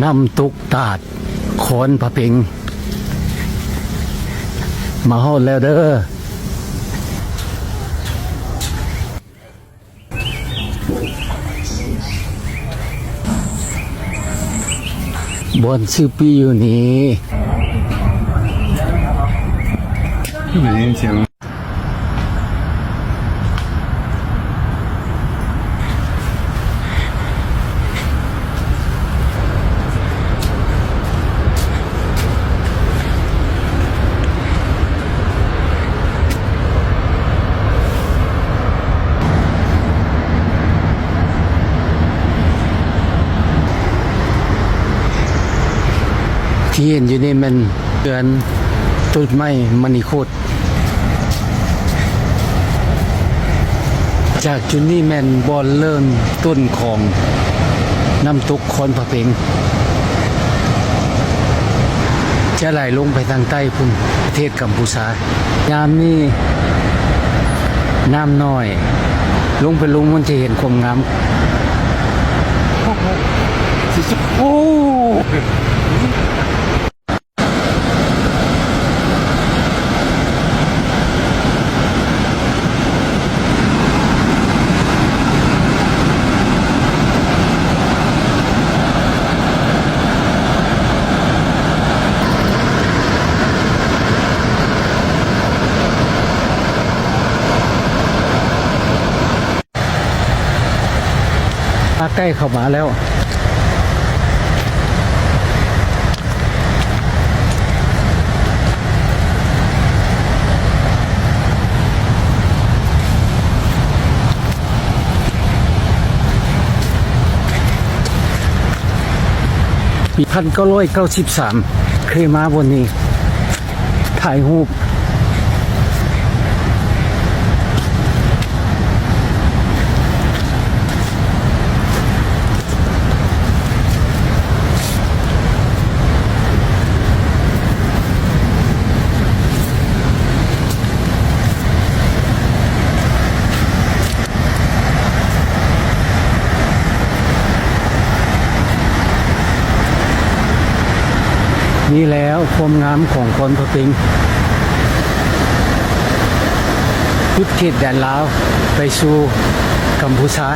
ນ້ຳຕົກຕາດ ຄອນພະເພັງ ມາຮອດແລ້ວເດີ້. ບ່ອນຊື່ປີ້ຢູ່ນີ້ ໄດ້ຍິນສຽງ ທີ່ເຫັນຢູ່ນີ້ແມ່ນເຮືອນຕົ້ນໄມ້ມະນີໂຄດ. ຈາກຈຸດນີ້ແມ່ນບ່ອນເລີ່ມຕົ້ນຂອງນ້ຳຕົກຄອນພະເພັງ ຈະໄຫຼລົງໄປທາງໃຕ້ພຸ້ນ ປະເທດກຳປູຊາ. ຍາມນີ້ນ້ຳນ້ອຍ ລົງໄປເບິ່ງມັນຈະເຫັນຄວາມງາມ. ໂອ້ໂຫ ໂອ້ ມາໃກ້ເຂົ້າມາແລ້ວ. ປີພັນເກົ້າຮ້ອຍເກົ້າສິບສາມ ເຄີຍມາບ່ອນນີ້ ຖ່າຍຮູບ. ນີ້ແລ້ວຄວາມງາມຂອງຄອນພະເພັງ ສຸດເຂດແດນລາວໄປສູ່ກຳພູຊາ.